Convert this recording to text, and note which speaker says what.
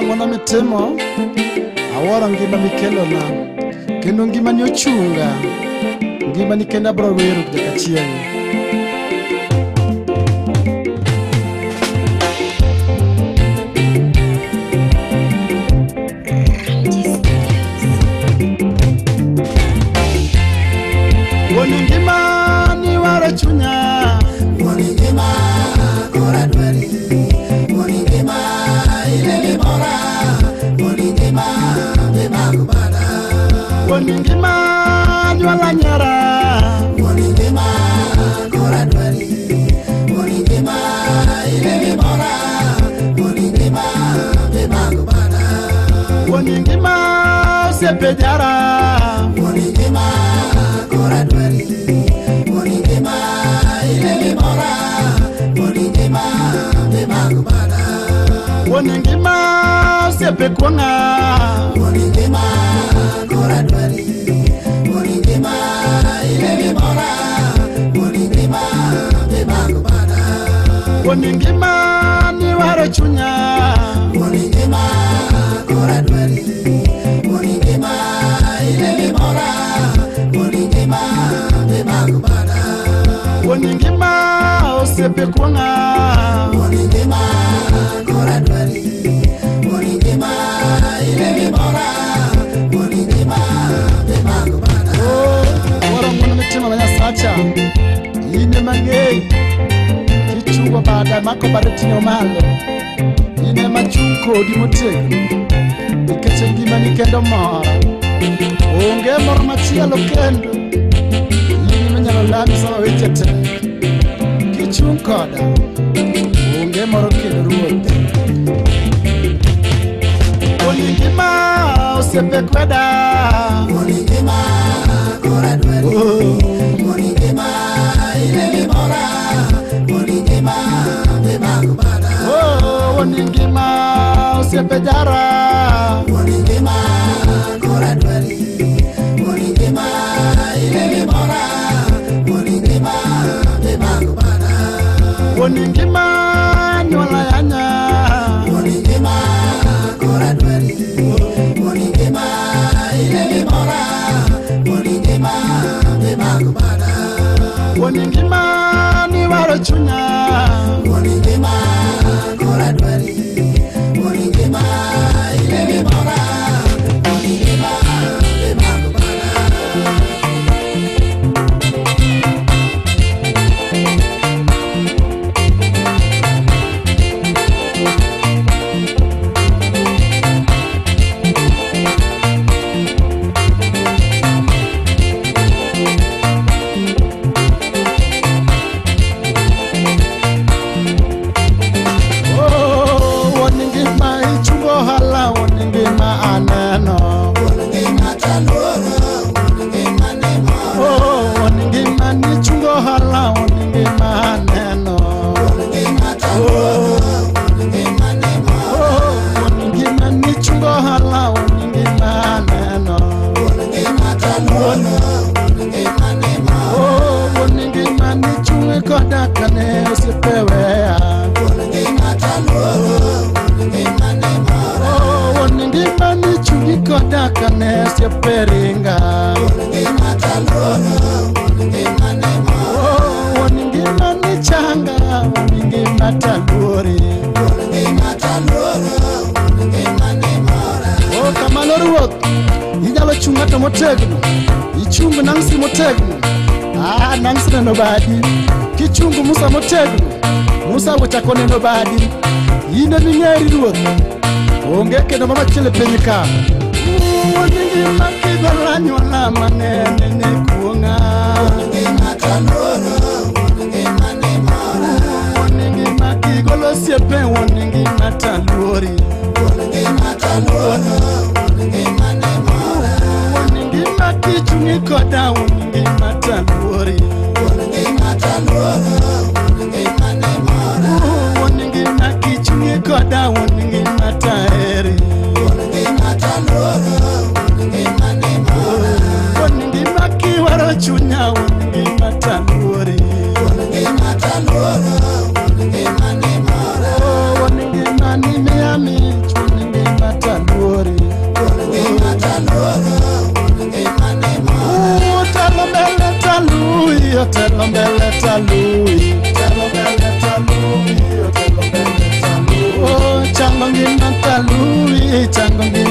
Speaker 1: ng'wono mitimo, awuoro ngima mikelona, kendo ngimani ochunga, ngimani kendo abiro wero nyaka chieng'. Wuon ngima ni waro chunya,
Speaker 2: Wuon ngima koro adwari, wuon ngima in e mora, wuon ngima be mako bada.
Speaker 1: Wuon ngima nyuola nyara,
Speaker 2: Wuon ngima koro adwari, wuon ngima in e mora, wuon ngima be mako bada.
Speaker 1: Wuon ngima osiepe jara,
Speaker 2: Wuon ngima koro adwari, wuon ngima in e mora, wuon ngima be mako bada.
Speaker 1: Wuon ngima osiepe kuong'a,
Speaker 2: Wuon ngima koro adwari, wuon ngima in e mora, wuon ngima be mako bada.
Speaker 1: Wuon ngima ni waro chunya,
Speaker 2: Wuon ngima koro adwari, wuon ngima in e mora, wuon ngima be mako bada.
Speaker 1: Wuon ngima osiepe kuong'a,
Speaker 2: Wuon ngima koro adwari, wuon ngima in e mora, wuon ngima be mako bada.
Speaker 1: Awuoro ng'wono mitimo na Nyasacha, in ema ang'eyi, kichungo bada mako bada ting'o malo, in ema achung' kodi motegno, nikech ngimani kendo mora, onge moro machielo kendo, in ema inyalo lami sama weche tek, kichung' koda, onge moro kendo Ruoth. Wuon ngima osiepe kweda,
Speaker 2: Wuon ngima koro adwari, wuon ngima in e mora, wuon ngima be mako bada.
Speaker 1: Wuon ngima osiepe jara,
Speaker 2: Wuon ngima koro adwari, wuon ngima in e mora, wuon ngima be mako bada.
Speaker 1: Wuon ngima nyuola yanya,
Speaker 2: Wuon ngima koro adwari, wuon ngima in e mora, wuon ngima be mako bada.
Speaker 1: Wuon ngima ni waro chunya,
Speaker 2: Wuon ngima koro adwari, wuon ngima in e mora, wuon ngima be mako bada.
Speaker 1: Oh, wuon ngima ichungo ohala, wuon ngima aneno.
Speaker 2: Wuon ngima taluoro, wuon ngima ni mora,
Speaker 1: Oh, wuon ngima nichungo ohala, wuon ngima aneno.
Speaker 2: wuon ngima taluoro, wuon ngima ni mora,
Speaker 1: Oh, wuon ngima nichungo ohala, wuon ngima aneno.
Speaker 2: wuon ngima taluoro, wuon ngima ni mora,
Speaker 1: Oh, wuon ngima nichung' koda kane osiepe weya.
Speaker 2: wuon ngima taluoro, wuon ngima ni mora,
Speaker 1: Oh, wuon ngima nichungi koda kane osiepe ringa.
Speaker 2: wuon ngima taluoro, wuon ngima ni mora,
Speaker 1: Oh, wuon ngima nichanga, wuon ngima taluori.
Speaker 2: wuon ngima taluoro, wuon ngima ni mora,
Speaker 1: Oh, kamano Ruoth, inyalo chung' ng'ato motegno, ichung Nancy motegno. Ah, Nancy neno badi, kichungo Musa motegno, Musa ochako neno badi. In ema ing'eri Ruoth, onge kendo mama chielo e piny ka. Wuon ngima kigolo anyuola manene ne kuong'a.
Speaker 2: wuon ngima taluoro, wuon ngima ni mora,
Speaker 1: Wuon ngima kigolo osiepe, wuon ngima taluori.
Speaker 2: wuon ngima taluoro, wuon ngima ni mora,
Speaker 1: Wuon ngima kichung'i koda, wuon ngima taluori.
Speaker 2: wuon ngima taluoro, wuon ngima ni mora,
Speaker 1: Wuon ngima kichung'i koda, wuon ngima taheri.
Speaker 2: wuon ngima taluoro, wuon ngima ni mora,
Speaker 1: Wuon ngima kiwaro chunya, wuon ngima taluori.
Speaker 2: wuon ngima taluoro, wuon ngima ni mora.
Speaker 1: Oh, wuon Telo mbele talui, telo mbele talui, telo mbele talui. Oh, chango ngima talui, chango ngima.